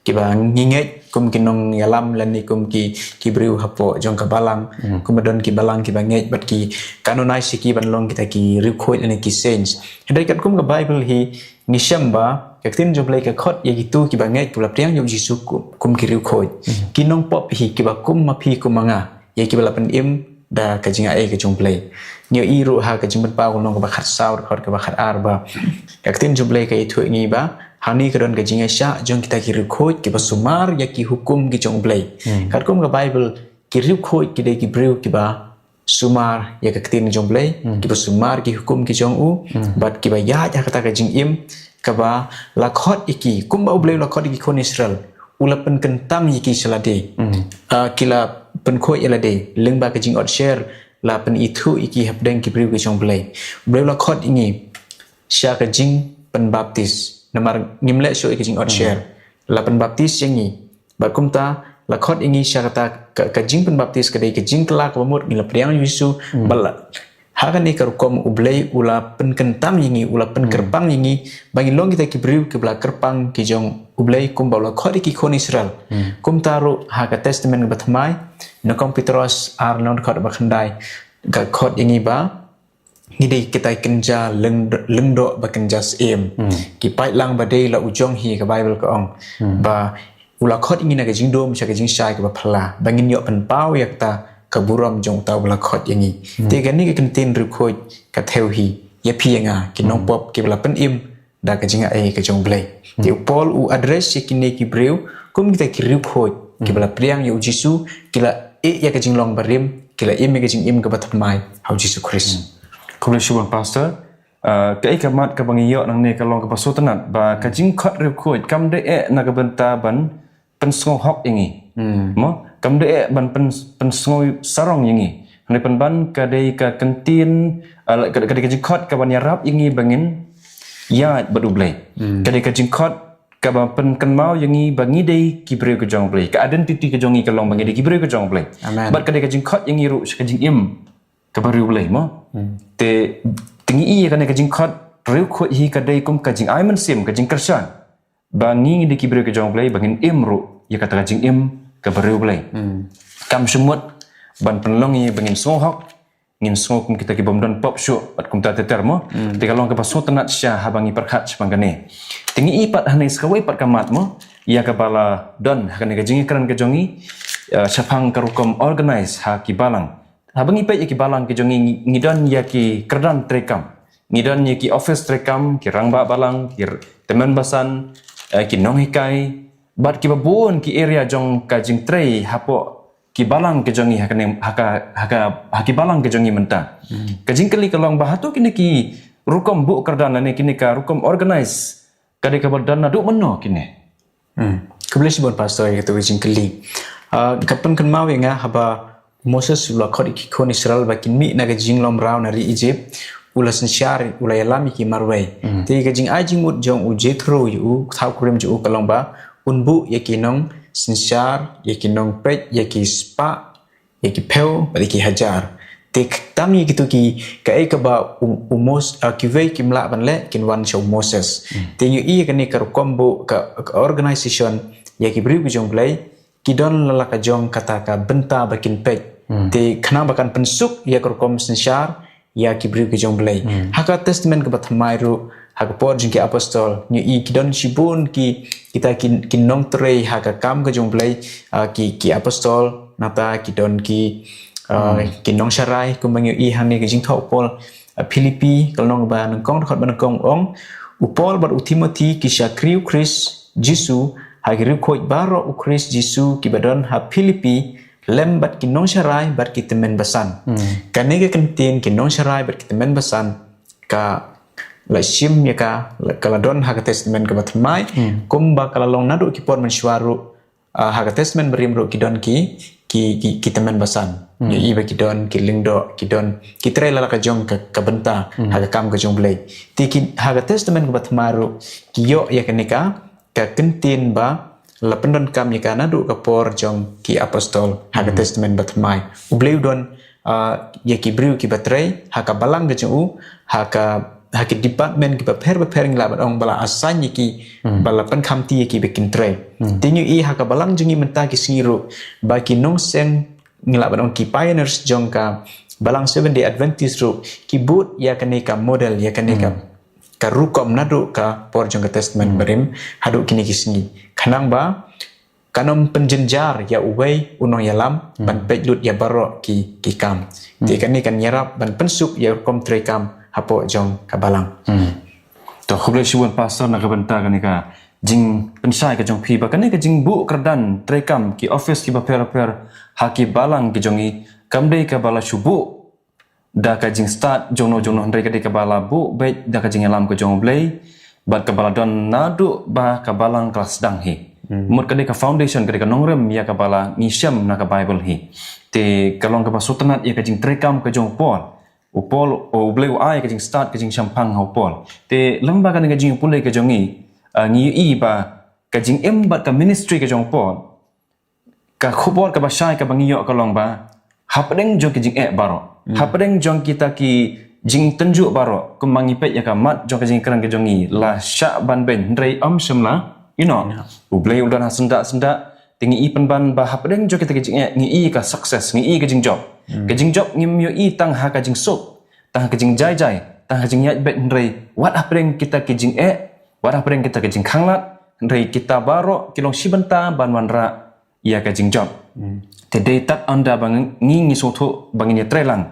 kiba ngi ngeit kum ki nongïalam lane kum ki, ki briew hapoh jong ka balang. Kumba don ki balang kiba ngeit bad ki canonize ïa ki ban long kita ki riewkhuid lane ki saints. Hynrei katkum ka Bible hi ngi shem ba ka ktien jong U Blei ka khot ïa kito kiba ngeit, kiba la pdiang ïa u Jisu kum, kum ki riewkhuid. Ki nongpop hi kiba kum ma phi kum ma nga, ïa kiba la pynim da ka jingai ka jong U Blei. Ngi ïohi ruh ha ka Jingpynpaw lynnong kaba khatsaw, dkhot kaba khatar ba ka ktien jong U Blei ka ïathuh ïa ngi ba hangne ka don ka jingïaishah jong kita ki riewkhuid kiba sumar ïa ki hukum ki jong U Blei. Katkum ka Bible, ki riewkhuid ki dei ki briew kiba sumar ïa ka ktien jong U Blei, kiba sumar ki hukum ki jong u, bad kiba ïaid ha kata ka jingim kaba la khot ïa ki, kumba U Blei u la khot ïa ki khun Israel, u la pynkyntang ïa ki sha lade. Ah, ki la pynkhuid ïa lade lyngba ka jingotsher, la pynithuh ïa ki hapdeng ki briew ki jong U Blei. U Blei u la khot ïa ngi sha ka jingpynbaptis. Namar ngim leh shuh ïa ka jingotsher, la pynbaptis ïa ngi. Bad kumta la khot ïa ngi sha kata ka, ka jingpynbaptis ka dei ka jingkylla kaba mut, ngi la pdiang ïa u Jisu. Bad la, ha kane ka rukom U Blei u la pynkyntang ïa ngi, u la pynkyrpang ïa ngi ba ngin long kita ki briew kiba la kyrpang ki jong U Blei kumba u la khot ïa ki khun Israel. Kumta ruh ha ka Testament kaba Thymmai, Nyngkong Petros ar lynnong dkhot ba khyndai, ka khot ïa ngi ba ngi dei kita ki kynja lyng-, lyngdoh ba kynja syiem. Ki paidlang ba dei la u jong hi, ka Bible ka ong. Ba u la khot ïa ngi na ka jingdum sha ka jingshai kaba phylla, ba ngin ïoh pynpaw ïa kata ka burom jong uta uba la khot ïa ngi. Te kane ka kyntien riewkhuid ka thew hi ïa phi ïa nga, ki nongpop kiba la pynim da ka jingai ka jong U Blei. Te u Paul u address ïa kine ki briew kum kita ki riewkhuid kiba la pdiang ïa u Jisu, ki la ïeh ïa ka jinglong barim, ki la im ïa ka jingim kaba thymmai ha u Jisu Khrist. Khublei shibun pastor. Ah, kaei ka mat kaba ngi ïoh nangne ka long kaba sngewtynnat ba ka jingkhot riewkhuid kam dei eh na ka bynta ban pynsngew hok ïa ngi. Mo, kam dei eh ban pyn-, pynsngew sarong ïa ngi. Hynrei pynban ka dei ka kyntien, ah, ka, ka dei ka jingkhot kaban ïarap ïa ngi ba ngin ïaid bad U Blei. Ka dei ka jingkhot kaba pynkynmaw ïa ngi ba ngi dei ki briew ka jong U Blei. Ka identity ka jong ngi ka long ba ngi dei ki briew ka jong U Blei. Bad ka dei ka jingkhot ïa ngi ruh sha ka jingim kaba riewblei mo. Te, te ngi i ïa kane ka jingkhot riewkhuid hi ka dei kum ka jingai mynsiem, ka jingkyrshan ba ngi ngi dei ki briew ka jong U Blei, ba ngin im ruh ïa kata ka jingim kaba riewblei. Kam shym mut ban pynlong ïa ba ngin sngew hok, ngin sngew kum kita ki bym don pop shuh bad kumta ter ter mo. Te ka long kaba sngewtynnat shisha haba ngi pyrkhat shaphang kane. Te ngi i pat hangne sa kawei pat ka mat mo, ïa kaba la don ha kane ka jingïakren ka jong ngi, eh, shaphang ka rukom organize ha ki balang. Haba ngi peit ïa ki balang ki jong ngi, ngi, ngi don ïa ki kyrdan treikam. Ngi don ïa ki office treikam, ki rangbah balang, ki r-, tymmen basan, eh, ki nonghikai, bad kiba bun ki area jong ka jingtrei hapoh ki balang ki jong ngi ha kane, ha ka, ha ka, ha ki balang ki jong ngi mynta. Ka jingkylli ka long ba hato kine ki rukom buh kyrdan lane kine ka rukom organize ka dei kaba don naduh mynno kine? Khublei shibun pastor ïa katu ka jingkylli. Ah, ka pynkynmaw ïa nga haba u Moses u la khot ïa ki khun Israel ba kin mih na ka jinglong mraw na ri Egypt, u la synshar, u la ïalam ïa ki marwei. Te ka jingai jingmut jong u Jethro ïa u thaw kurim jong u ka long ba un buh ïa ki nongsynshar, ïa ki nongpeit, ïa ki spah, ïa ki phew bad ïa ki hajar. Te tang ïa kito ki, kaei kaba u, u Mos, uh, kiwei kim lah ban leh, kin wan sha u Moses. Te ngi ïohi ïa kane ka rukom buh ka, ka organization ïa ki briew ki jong Blei, ki don la la ka jong kata ka bynta ba kin peit. Te khnang ba kan pynsuk ïa ka rukom synshar ïa ki briew ki jong Blei. Ha ka Testament kaba Thymmai ruh, ha ka por jong ki apostol, ngi ïohi ki don shibun ki, kita ki, ki nongtrei ha ka kam ka jong Blei, ah, ki, ki apostol, nangta ki don ki, ah, ki nongsharai, kumba ngi ïohi hangne ka jingthoh u Paul, ah, Philippi, ka lynnong ba nyngkong, dkhot ba nyngkong ong, u Paul bad u Timothy ki shakri u Khrist Jisu, ha ki riewkhuid baroh u Khrist Jisu kiba don ha Philippi, lem bad ki nongsharai bad ki tymmen basan. Kane ka kyntien ki nongsharai bad ki tymmen basan, ka la shim ïa ka, ka la don ha ka Testament kaba Thymmai, kumba ka la long naduh ki por mynshuwa ruh, ah, ha ka Testament Barim ruh ki don ki, ki, ki, ki tymmen basan. Ngi ïohi ba ki don ki lyngdoh, ki don ki trei la la ka jong ka, ka bynta ha ka kam ka jong Blei. Te ki, ha ka Testament kaba Thymmai ruh ki ïoh ïa kane ka, ka kyntien ba la pyndonkam ïa ka naduh ka por jong ki apostol ha ka Testament ba Thymmai. U Blei u don, ah, ïa ki briew kiba trei ha ka balang ka jong u, ha ka, ha ki department kiba pher ba pher, ngi lah ban ong ba la assign ïa ki, ba la pynkhamti ïa ki ba kin trei. Te ngi ïohi ha ka balang jong ngi mynta ki sngi ruh ba ki nongseng, ngi lah ban ong ki pioneers jong ka balang Seventh Day Adventist ruh ki bud ïa kane ka model, ïa kane ka, ka rukom naduh ka por jong ka Testament Barim haduh kine ki sngi. Khnang ba kan ym pynjynjar ïa uwei u nongïalam ban peit lut ïa baroh ki, ki kam. Te kane kan ïarap ban pynsuk ïa rukom treikam hapoh jong ka balang. To khublei shibun Pastor na ka bynta kane ka jingpynshai ka jong phi ba kane ka jingbuh kyrdan treikam ki office kiba pher pher ha ki balang ki jong ngi kam dei kaba la shu buh da ka jingstad jongno jongno, hynrei ka dei kaba la buh beit da ka jingïalam ka jong U Blei bad kaba la don naduh ba ka balang ka la sdang hi. Mut ka dei ka foundation, ka dei ka nongrim ïa kaba la ngi shem na ka Bible hi. Te ka long kaba sngewtynnat ïa ka jingtreikam ka jong u Paul. U Paul, U Blei u ai ka jingstad, ka jingshemphang ha u Paul. Te lem bad kane ka jingpule ka jong ngi, ah, ngi ïohi ba ka jingim bad ka ministry ka jong u Paul, ka khubor kaba shai kaba ngi ïoh ka long ba hapdeng jong ki jingeh baroh, hapdeng jong kita ki jingtynjuh baroh, kumba ngi peit ïa ka mat jong ka jingkren ka jong ngi, la shah ban beiñ hynrei ym shym la ïehnoh. U Blei u don ha syndah syndah. Te ngi i pynban ba hapdeng jong kita ki jingeh ngi i ka success, ngi i ka jingjop. Ka jingjop ngim ïohi tang ha ka jingsuk, tang ha ka jingjai jai, tang ha ka jingïaid beit, hynrei wat hapdeng kita ki jingeh, wat hapdeng kita ki jingkhanglad, hynrei kita baroh ki long shi bynta ban wanrah ïa ka jingjop. Te dei tad ynda ba ngi, ngi sngewthuh ba ngin ïatreilang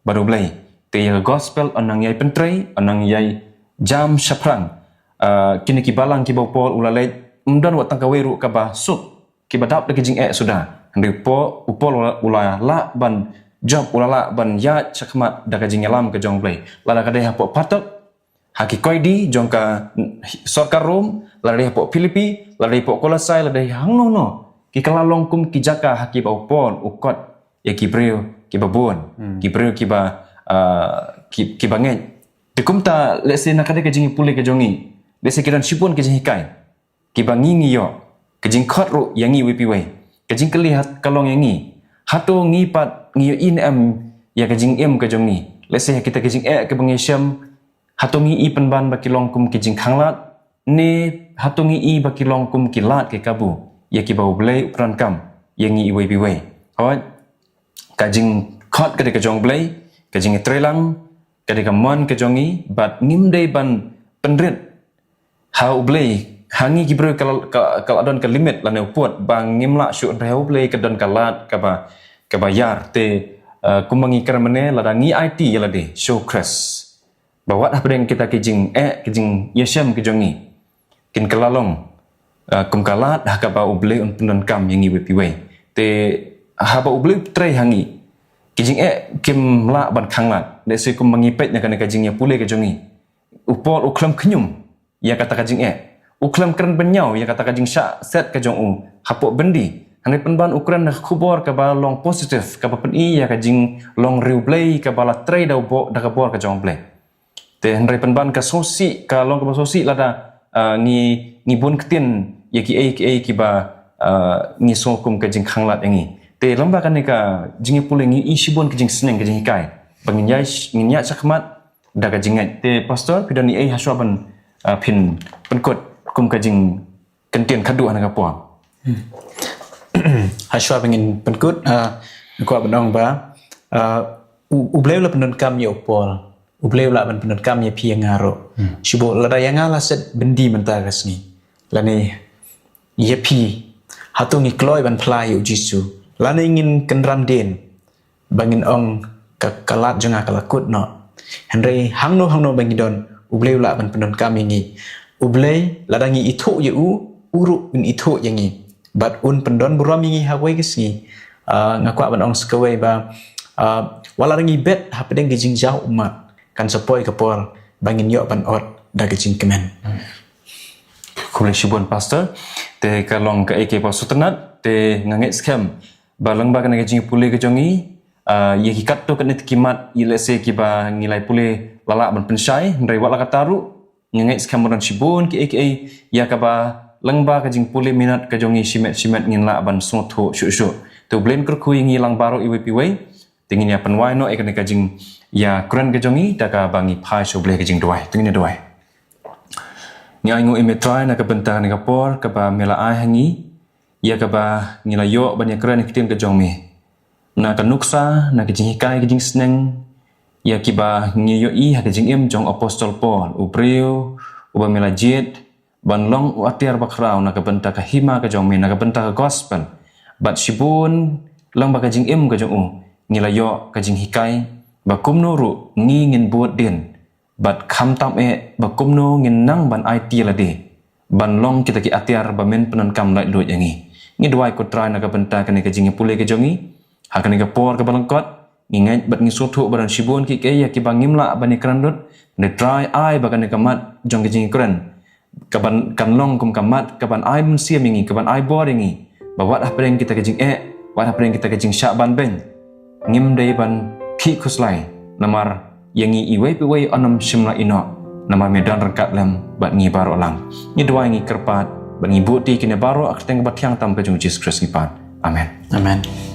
bad U Blei. Te ïa ka gospel yn nang ïai pyntrei, yn nang ïai jam shaphrang. Ah, kine ki balang kiba u Paul u la leit, ym don wat tang kawei ruh kaba suk, kiba dap da ki jingeh suda. Hynrei u Paul, u Paul u la, u la lah ban jop, u la lah ban ïaid shakhmat da ka jingïalam ka jong U Blei. Lada ka dei hapoh phatok, ha ki koidi jong ka sorkar Rom, lada dei hapoh Philippi, lada dei hapoh Kolosai, lada dei hangno hangno, ki kylla long kum ki jaka ha kiba u Paul u kot ïa ki briew kiba bun, ki briew kiba, ah, ki, kiba ngeit. Te kumta, lehse na ka dei ka jingpule ka jong ngi, lehse ki don shibun ki jinghikai kiba ngi ngi ïoh, ka jingkhot ruh ïa ngi iwei pa iwei. Ka jingkylli ha ka long ïa ngi, hato ngi pat ngi ïohi ne em ïa ka jingim ka jong ngi? Lehse ha kita ki jingeh kiba ngi shem, hato ngi i pynban ba ki long kum ki jingkhanglad, ne hato ngi i ba ki long kum ki lad ki kabu ïa kiba U Blei u pyndonkam ïa ngi iwei pa iwei? Hooid, ka jingkhot ka dei ka jong U Blei, ka jingïatreilang ka dei ka mon ka jong ngi, bad ngim dei ban pynrit ha U Blei, ha ngi ki briew ka la, ka, ka la don ka limit lane u pud ba ngim lah shuh, hynrei ha U Blei ka don ka lad kaba, kaba ïar. Te, eh, kumba ngi kren mynne, lada ngi aiti ïa lade sha U Khrist, ba wat hapdeng kita ki jingeh, ki jingïashem ki jong ngi, kin kylla long, eh, kum ka lad ha kaba U Blei un pyndonkam ïa ngi iwei pa iwei. Te haba U Blei u trei ha ngi, ki jingeh kim lah ban khanglad. Lehse kumba ngi peit na kane ka jingïapule ka jong ngi, u Paul u khlem khñium ïa kata ka jingeh. U khlem kren bynñiaw ïa kata ka jingshah set ka jong u hapoh byndi. Hynrei pynban u kren na ka khubor kaba long positive, kaba pyni ïa ka jinglong ri U Blei kaba la trei da u bo-, da ka bor ka jong U Blei. Te hynrei pynban ka sngewsih, ka long kaba sngewsih lada, ah, ngi, ngi bun ktien ïa kiei kiei kiba, ah, ngi sngew kum ka jingkhanglad ïa ngi. Te lem bad kane ka jingïapule ngi ïohi shibun ka jingsneng, ka jinghikai ba ngin ïai, ngin ïaid shakhmat da ka jingngeit. Te Pastor, phi don ei hashuwa ban, ah, phin pynkut kum ka jingkyntien khadduh ha kane ka por? Hashuwa ba ngin pynkut, ah, nga kwah ban ong ba, ah, U, U Blei u la pyndonkam ïa u Paul. U Blei u lah ban pyndonkam ïa phi ïa nga ruh. Shibun lada ïa nga la set byndi mynta ka sngi, lane ïa phi, hato ngi kloi ban phla ïa u Jisu, lane ngin kynran dien ba ngin ong ka, ka lad jong nga ka la kut noh? Hynrei hangno hangno ba ngi don, U Blei u lah ban pyndonkam ïa ngi. U Blei, lada ngi ithuh ïa u, u ruh un ithuh ïa ngi bad un pyndon burom ïa ngi ha kawei ka sngi. Ah, nga kwah ban ong sa kawei ba, ah, wat la ngi bet hapdeng ka jingjaw ummat, kan sa poi ka por ba ngin ïoh ban ot da ka jingkmen. Khublei shibun Pastor. Te ka long kaei kaei ba sngewtynnat, te nga ngeit skhem ba lem bad kane ka jingïapule ka jong ngi, ah, ïa ki katto katne ki mat, ïa lehse kiba ngi la ïapule la lah ban pynshai, hynrei wat la katta ruh, nga ngeit skhem ba don shibun kiei kiei ïa kaba lem bad ka jingpule minot ka jong ngi shimet shimet ngin lah ban sngewthuh shuh shuh. Te U Blei un kyrkhu ïa ngi lang baroh iwei pa iwei. Te ngin ïa pynwai noh ïa kane ka jingïakren ka jong ngi da kaba ngi phai sha U Blei ha ka jingduwai. Te ngin ïa duwai. Ngi ainguh ïa me Trai na ka bynta kane ka por kaba me la ai ha ngi, ïa kaba ngi la ïoh ban ïakren ïa ka ktien ka jong me. Na ka nuksa, na ka jinghikai ka jingsneng ïa kiba ngi ïohi ha ka jingim jong u Apostol Paul, u briew uba me la jied ban long u atiar bakhraw na ka bynta ka hima ka jong me, na ka bynta ka gospel. Bad shibun lem bad ka jingim ka jong u, ngi la ïoh ka jinghikai ba kumno ruh ngi ngin bud dien, bad khamtam eh ba kumno ngin nang ban aiti ïa lade ban long kita ki atiar ba men pyndonkam laitluid ïa ngi. Ngi duwai ko Trai na ka bynta kane ka jingïapule ka jong ngi. Ha kane ka por kaba lyngkot, ngi ngeit bad ngi sngewthuh ba don shibun kiei kiei ïa kiba ngim lah ban ïakren lut. Hynrei Trai, ai ba kane ka mat jong ka jingïakren kaban, kan long kum ka mat kaban ai mynsiem ïa ngi, kaban ai bor ïa ngi, ba wat hapdeng kita ka jingeh, wat hapdeng kita ka jingshah ban beiñ, ngim dei ban khih khuslai, namar ïa ngi iwei pa iwei yn ym shym la ïehnoh, namar me don ryngkat lem bad ngi baroh lang. Ngi duwai, ngi kyrpad bad ngi buh kti kine baroh ha ka kyrteng kaba thiang tam ka jong u Jisu Khrist ngi pan. Amen. Amen.